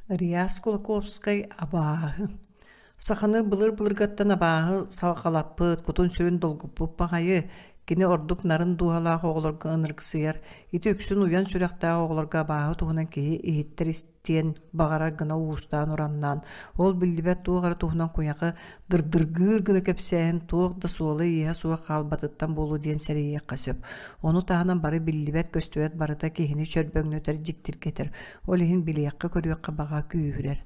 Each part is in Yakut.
Реас Кулаковскай абааһы Саханы былыр-былыргаттан абааһы салҕалаппыт, кутун-сүрүн долгуппут баҕайы, кини ордук нарын дууһалаах оҕолорго ынырыксыйар, ити үксүн уйан сүрэхтээх оҕолорго абааһы туһунан киһи иһиттэр истиэн баҕарар гына уустаан-ураннаан, ол биллибэт туох эрэ туһунан куйаҕы дырдыргыыр гына кэпсээһин туох да суола-ииһэ суох хаалбатыттан буолуо диэн сэрэйиэххэ сөп. Ону таһынан бары биллибэт-көстүбэт барыта киһини чөрбөҥнөтөр, дьиктиргэтэр, ол иһин билиэххэ-көрүөххэ баҕа күүһүрэр.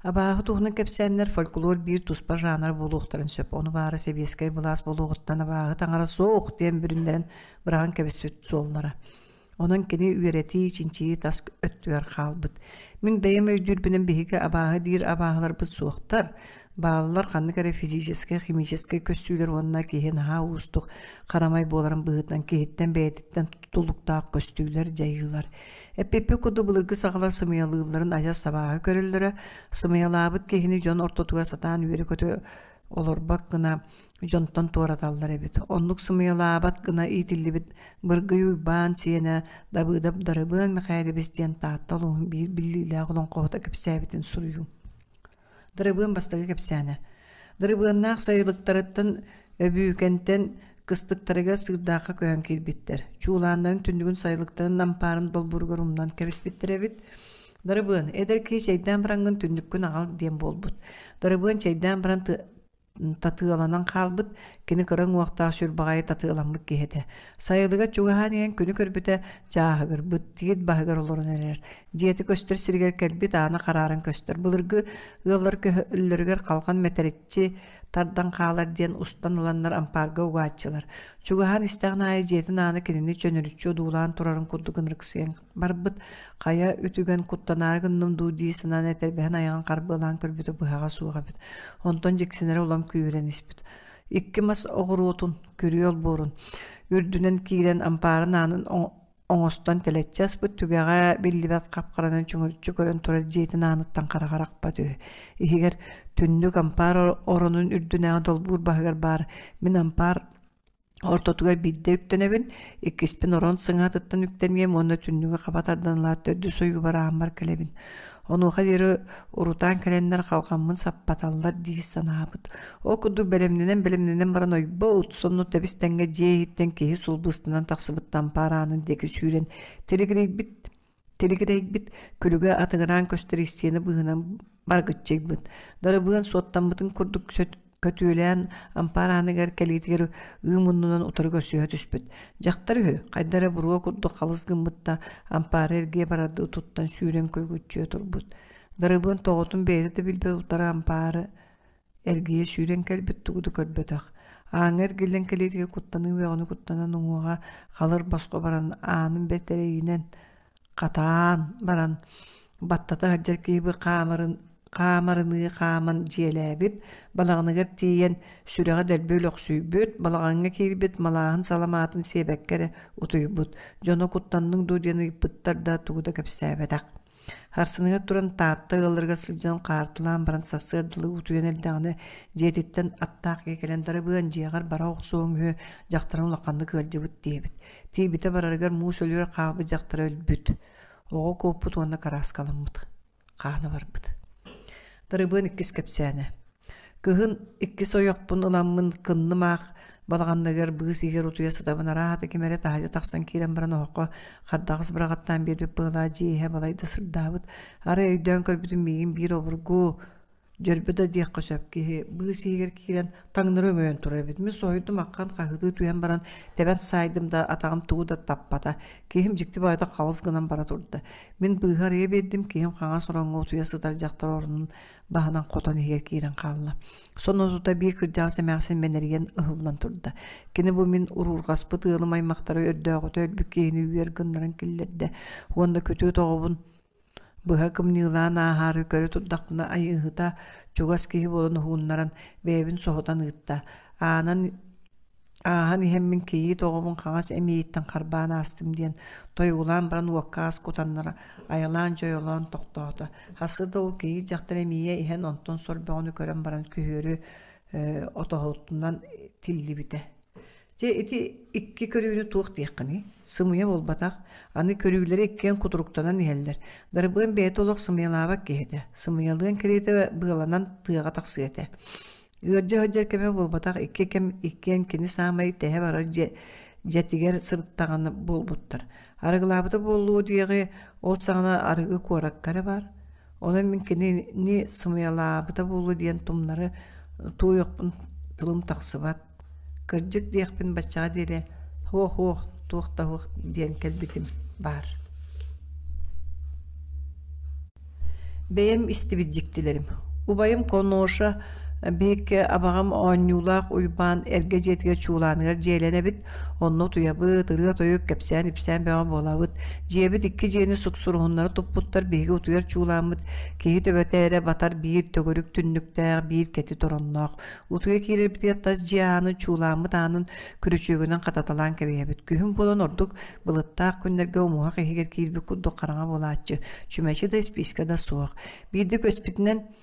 Абааһы туһунан кэпсээннэр фольклор биир туспа жанр буолуохтарын сөп. Ону баара сэбиэскэй былаас буолуоҕуттан абааһы таҥара суох диэн бүрүннэрэн быраҕан кэбиспит суоллара. Онон кини үөрэтии, чинчийии тас өттүгэр хаалбыт. Мин бэйэм өйдүүрбүнэн биһиги абааһы диир абааһыларбыт суохтар, бааллар ханнык эрэ физическэй, химическэй көстүүлэр уонна киһи наһаа уустук харамай буоларын быһыытынан киһиттэн бэйэтиттэн тутулуктаах көстүүлэр, дьайыылар. Эппиппит курдук былыргы сахалар сымыйалыылларын адьас абааһы көрөллөрө, сымыйалаабыт киһини дьон ортотугар сатаан үөрэ-көтө олорбот гына дьонтон туораталлар эбит. Оннук сымыйалаабат гына иитиллибит Быргый Уйбаан сиэнэ Дабыыдап Дарыбыан Михайлович диэн Таатта улууһун биир биллиилээх олоҥхоһута кэпсээбитин суруйуу. Дарыбыан бастакы кэпсээнэ. Дарыбыаннаах сайылыктарыттан Өбүүкэнтэн кыстыктарыгар Сыырдаахха көһөн киирбиттэр. Чуулааннарын түннүгүн сайылыктарын ампаарын долбууругар умнан кэбиспиттэр эбит. Дарыбыан, эдэр киһи чэйдээн бараҥҥын түннүккүн аҕал диэн буолбут. Дарыбыан чэйдээн баран татыаланан хаалбыт, кини кыра уҥуохтаах сүр баҕайы татыаламмыт киһи этэ. Сайылыга чугаһаан иһэн күнү көрбүтэ, чааһыгырбыт, тиит баһыгар олорон эрэр. Дьиэтэ көстөр сиригэр кэлбит аана харааран көстөр. Былыргы ыаллар көһөллөрүгэр халҕан мэтэриччи тардан хаалар диэн устан ыланнар ампаарга угааччылар. Чугаһаан истэҕин аайы дьиэтин аана кинини чөнөрүччү одуулаан турарын курдук ынырыксыйан барбыт, хайа үтүгэн куттанаары гынным дуу дии санаан этэрбэһин айаҕын харбыалаан көрбүтэ быһаҕа суох эбит. Онтон дьиксинэрэ улам күүһүрэн испит. Икки мас оҕуруотун, күрүө олбуорун үрдүнэн киирэн ампаарын аанын оҥостон тэлэччи аспыт түгэҕэ биллибэт хап-харанан чөҥөрүччү көрөн турар дьиэтин ааныттан хараҕа арахпат үһү. Иһигэр түннүк ампаар оронун үрдүнээҕи долбуур баһыгар баар мин ампаар Ортотугар биирдэ үктэнэбин, иккиспин орон сыҥаатыттан үктэниэм уонна түннүгү хаба тардан ылаат төрдүс ойуубар ааммар кэлэбин. Онуоха диэри урутаан кэлэннэр халҕаммын саппаталлар дии санаабыт. Ол курдук бэлэмнэнэн-бэлэмнэнэн баран ойбо ут сонно тэбис-тэҥҥэ дьиэ иһиттэн киһи сулбустанан тахсыбыт тампаар аанын диэки сүүрэн тилигирэйбит Тилигирэйбит, күлүгэ атыгыраан көстөр истиэнэ быыһынан баргыччыйбыт. Дарыбыан суоттаммытын курдук көтүөлээн ампаар ааныгар кэлиитигэр ыы муннунан утары көрсүһэ түспүт. Дьахтар үһү, хайда эрэ буруо курдук халыс гыммыт да, ампаары эргийэ барардыы туттан сүүрэн күлгүччүйэ турбут. Дарыбыан тоҕотун бэйэтэ да билбэт утары ампаары Эргийэ сүүрэн кэлбит тугу да көрбөтөх. Ааҥҥа эргиллэн кэлиитигэр куттаныы үөҕүнү куттанан уҥуоҕа халыр босхо баран аанын бэрт эрэйинэн хатаан баран баттата сылдьар киһи хаамарын хаамарыныы хааман дьиэлээбит, балаҕаныгар тиийэн сүрэҕэ дэлби өлөхсүйбүт, балаҕаҥҥа киирбит малааһын саламаатын сиэбэккэ эрэ утуйбут. Дьоно куттанныҥ дуу диэн ыйыппыттар да тугу да кэпсээбэтэх. Сарсыныгар туран Таатта ыалларыгар сылдьан хаартылаан баран сарсыардалыы утуйан эрдэҕинэ дьиэтиттэн аттаах киһи кэлэн дарыбыан дьиэҕэр бара охсуоҥ үһү, дьахтарым улаханнык ыалдьыбыт диэбит. Тиийбитэ барарыгар муус өлүөр хаалбыт дьахтара өлбүт. Оҕо куоппут уонна кырааскаламмыт. Хаана барбыт. Дарыбыан иккис кэпсээнэ. Кыһын иккис ойохпун ыламмын кынным аах балаҕанныгар быыс иһигэр утуйа сытабын арааһата ким эрэ таһырдьа тахсан киирэн баран оһоххо хардаҕас быраҕаттаан биэрбит быһалаах дьиэ иһэ балайда сырдаабыт. Арай өйдөөн көрбүтүм миигин биир обургу дьөрбө да диэххэ сөп киһи быыс иһигэр киирэн таҥнары өҥөйөн турар эбит. Мин соһуйдум аххан хаһыытыы түһэн баран тэбэн саайдым да атаҕым тугу да таппата. Киһим дьикти баҕайытык халыс гынан бара турда. Мин быыһы арыйа биэрдим, киһим хаҥас ороҥҥо утуйа сытар дьахтар оронун баһынан хотон иһигэр киирэн хаалла. Сонно тута биир кырдьаҕас эмээхсин мэнэрийэн ыһыллан турда. Кини бу мин уруурҕаспыт ыалым аймахтара өрдөөҕүтэ өлбүт киһини үөр гыннаран киллэрдэ уонна күтүөт оҕобун быһа кымньыылаан ааһаары көрө турдахпына айыыһыта чугас киһи буолан уһууннаран бэйэбин соһутан ыытта. Аанан Ааһан иһэммин кийиит оҕобун хаҥас эмиийиттэн харбаан аастым диэн тойуулаан баран уокка аас кутаннара айалаан-дьойолоон тохтоото. Хасыы да ол кийиит дьахтар эмиийэ иһэн онтон сор бөҕөнү көрөн баран күһүөрү отоһутунан тиллибитэ. Дьэ ити икки көрүүнү туох диэххиний? Сымыйа буолбатах. Аны көрүүлэри иккиэн кутуруктанан иһэллэр. Дарыбыан бэйэтэ олох сымыйалаабат киһи этэ. Сымыйалыан кэриэтэ быаланан тыаҕа тахсыа этэ. Ыалдьа сылдьар кэмэ буолбатах икки кэм иккиэн кини саамай тэһэ барар дьиэ дьиэтигэр сырыттаҕына буолбуттар. Арыгылаабыта буолуо диэҕи ол саҕана арыгы куоракка эрэ баар. Онон мин кинини сымыйалаабыта буолуо диэн тумнары туойуохпун тылым тахсыбат. Кырдьык диэхпин баччаҕа диэри һуох-һуох, туох да һуох диэн кэлбитим баар. Бэйэм истибит дьиктилэрим. Убайым Коноша биһикки абаҕам оонньуулаах Уйбаан эргэ дьиэтигэр чуулааныгар дьиэлэнэбит, онно утуйабыт, ырыа-тойук кэпсээн-ипсээн бөҕө буолабыт. Дьиэбит икки дьиэни суксуруһуннара туппуттар, биһиги утуйар чуулааммыт киһи төбөтө эрэ батар биир төгүрүк түннүктээх, биир кэтит оронноох. Утуйа киирэрбитигэр тас дьиэ аанын чуулааммыт аанын күрүчүөгүнэн хататалаан кэбиһэбит. Күһүн буолан ордук былыттаах күннэргэ умуһах иһигэр киирбит курдук хараҥа буолааччы. Чүмэчи да испиискэ да суох. Биирдэ көспүтүнэн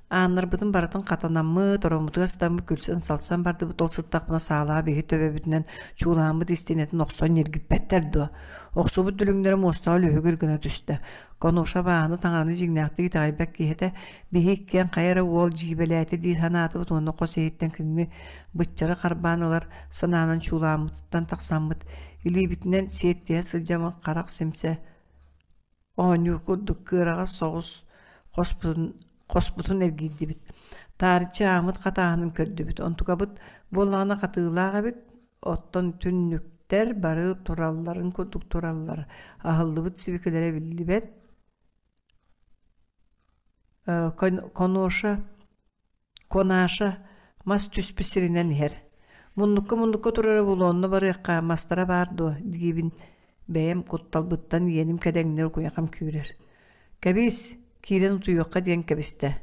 ааннарбытын барытын хатанаммыт, ороммутугар сытаммыт күлсэн-салсан бардыбыт. Ол сыттахпына саалаҕа биһи төбөбүтүнэн чуулааммыт истиэнэтин охсон ньиргиппэттэр дуо? Охсубут дүлүҥнэрэ муостаҕа лүһүгүр гына түстэ. Конуша бааһына таҥараны дьиҥнээхтик итэҕэйбэт киһи этэ. Биһи иккиэн хайа эрэ уол дьиибэлээтэ дии санаатыбыт уонна хос иһиттэн кинини быччары харбаан ылар санаанан чуулааммытыттан тахсаммыт, илиибитинэн сиэттиһэ сылдьаммыт харах симсэ оонньуур курдук кыараҕас соҕус хоспутун, хоспутун эргийдибит. Таарыччы ааммыт хатааһынын көрдүбүт. Онтукабыт буоллаҕына хатыылаах эбит, оттон түннүктэр бары туралларын курдук тураллар, аһыллыбыт сибикилэрэ биллибэт Коноша Конаша мас түспүт сиринэн иһэр. Муннукка-муннукка турара буолуо, онно барыахха, мастара баар дуо диибин бэйэм кутталбыттан иэним кэдэҥнэр куйахам күүрэр. Кэбис, киирэн утуйуохха диэн кэбистэ.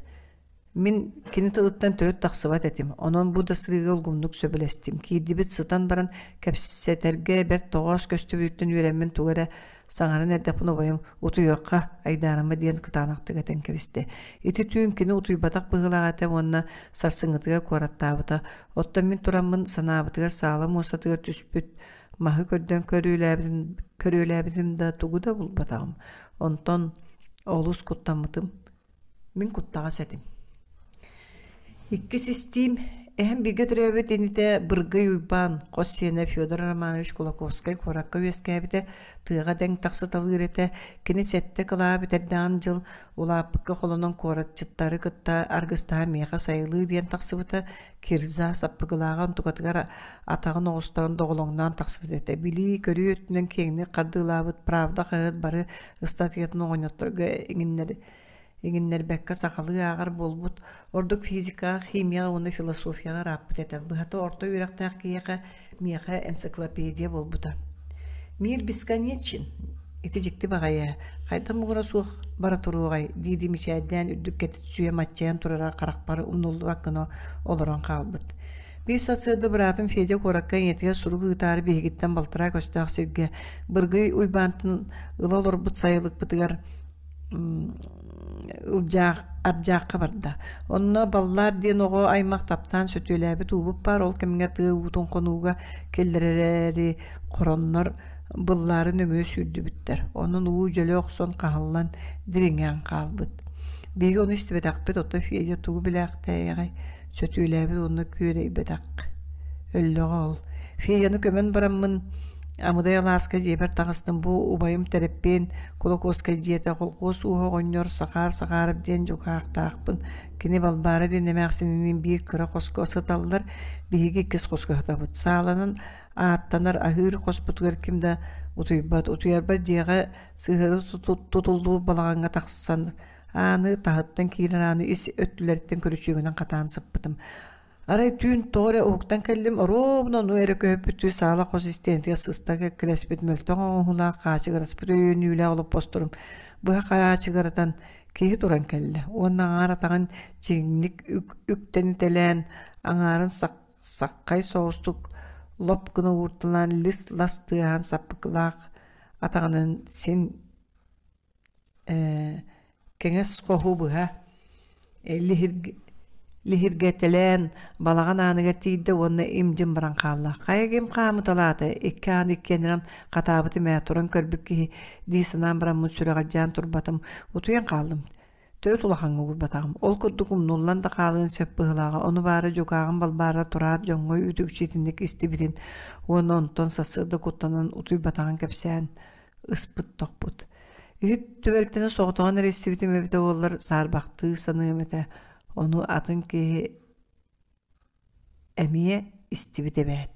Мин кини тылыттан төрүт тахсыбат этим, онон бу да сырыыга улгумнук сөбүлэстим. Киирдибит сытан баран кэпсэтэргэ бэрт тоҕоос көстүбүтүттэн үөрэммин тугу эрэ саҥаран эрдэхпинэ убайым «Утуйуохха, айдаарыма» диэн кытаанахтык этэн кэбистэ. Ити түүн кини утуйбатах быһыылаах этэ уонна сарсыҥҥытыгар куораттаабыта. Оттон мин тураммын санаабытыгар саала муостатыгар түспүт маһы көрдөөн көрүөлээбитим, көрүөлээбитим да тугу да булбатаҕым. Онтон олус куттаммытым. Мин куттаҕас этим. Иккис истиим эһэм бииргэ төрөөбүт инитэ Быргый Уйбаан, хос сиэнэ Федор Романович Кулаковскай куоракка үөскээбитэ, тыаҕа дэҥ тахсыталыыр этэ. Кини сэттэ кылаа бүтэрдэҕин дьыл улааппыкка холонон куоратчыттары кытта аргыстаһан миэхэ сайылыы диэн тахсыбыта. Кирза саппыкылааҕа онтукатыгар атаҕын оҕустаран доҕолоҥноон тахсыбыт этэ. Билии-көрүү өттүнэн киэҥник хардыылаабыт «Правда» хаһыат бары ыстатыйатын оҕонньотторго иҥиннэр иҥиннэрбэккэ сахалыы ааҕар буолбут, ордук физикаҕа, химияҕа уонна философияҕа ырааппыт этэ. Быһата орто үөрэхтээх киһиэхэ миэхэ энциклопедия буолбута. «Мир бесконечен» ити дьикти баҕайы ээ, хайдах муҥура суох бара туруоҕай дии-дии мичээрдээн үрдүк кэтит сүөм маччайан турара харахпар умнуллубат гына олорон хаалбыт. Биир сарсыарда быраатым Федя куоракка ийэтигэр сурук ыытаары биһигиттэн балтараа көстөөх сиргэ Быргый Уйбаантан ыла олорбут сайылыкпытыгар Ылдьаах Ардьаахха барда. Онно Баллаар диэн оҕо аймах таптаан сөтүөлээбит уубут баар, ол кэмҥэ тыа уутун хонууга киллэрэри хороннор быллаары нөҥүө сүүрдүбүттэр. Онон уу дьөлө охсон хаһыллан дириҥээн хаалбыт. Биһиги ону истибэтэхпит, оттон Федя тугу билээхтээйэҕэй, сөтүөлээбит уонна күөрэйбэтэх. Өллөҕө ол. Федяны көмөн бараммын Амыдай алааска дьиэбэр таҕыстым бу убайым Тэрэппиэн Кулакуоскай дьиэтэ холкуос ууһа оҕонньор Сахаар Сахаарап диэн дьукаахтаахпын. Кини Балбаара диэн эмээхсининиин биир кыра хоско сыталлар, биһиги иккис хоско сытабыт. Сааланан ааттанар аһыыр хоспутугар ким да утуйбат. Утуйарбар дьиэҕэ сыһыары тутуллубут балаҕаҥҥа тахсан ааны таһыттан киирэр ааны ис өттүлэриттэн күрүчүөгүнэн хатаан сыппытым. Арай түүн тоҕо эрэ уһуктан кэллим, оруобуна ону эрэ көһүппүттүү саала хос истиэнэтигэр сыста кэккэлэспит мөлтөх оҥоһуулаах хаачыгыраспыт өйөнүүлээх олоппосторум быһа хаачыгыратан киһи туран кэллэ уонна аҥаар атаҕын чиҥник үктэнитэлээн аҥаарын саххай соҕустук лоп гына уурталаан лис-лас тыаһаан саппыкылаах атаҕынан син кэҥэс хоһу быһа Лиһиргэтэлээн балаҕан ааныгар тиийдэ уонна им-дьим баран хаалла. Хайа ким хаамыталаата, икки аан иккиэннэрин хатаабытым ээ, туран көрбүт киһи дии санаан бараммын сүрэҕэлдьээн турбатым, утуйан хааллым. Төрүт улахаҥҥа уурбатаҕым. Ол курдук умнуллан да хаалыан сөп быһыылааҕа. Ону баара дьукааҕым Балбаара тураат дьоҥҥо үүтүкчү итинник истибитин уонна онтон сарсыарда куттанан утуйбатаҕын кэпсээн ыспыт-тохпут. Ити түбэлтэни соҕотоҕун эрэ истибитим эбитэ буоллар саарбахтыы саныам этэ. Ону атын киһи эмиэ истибит эбээт.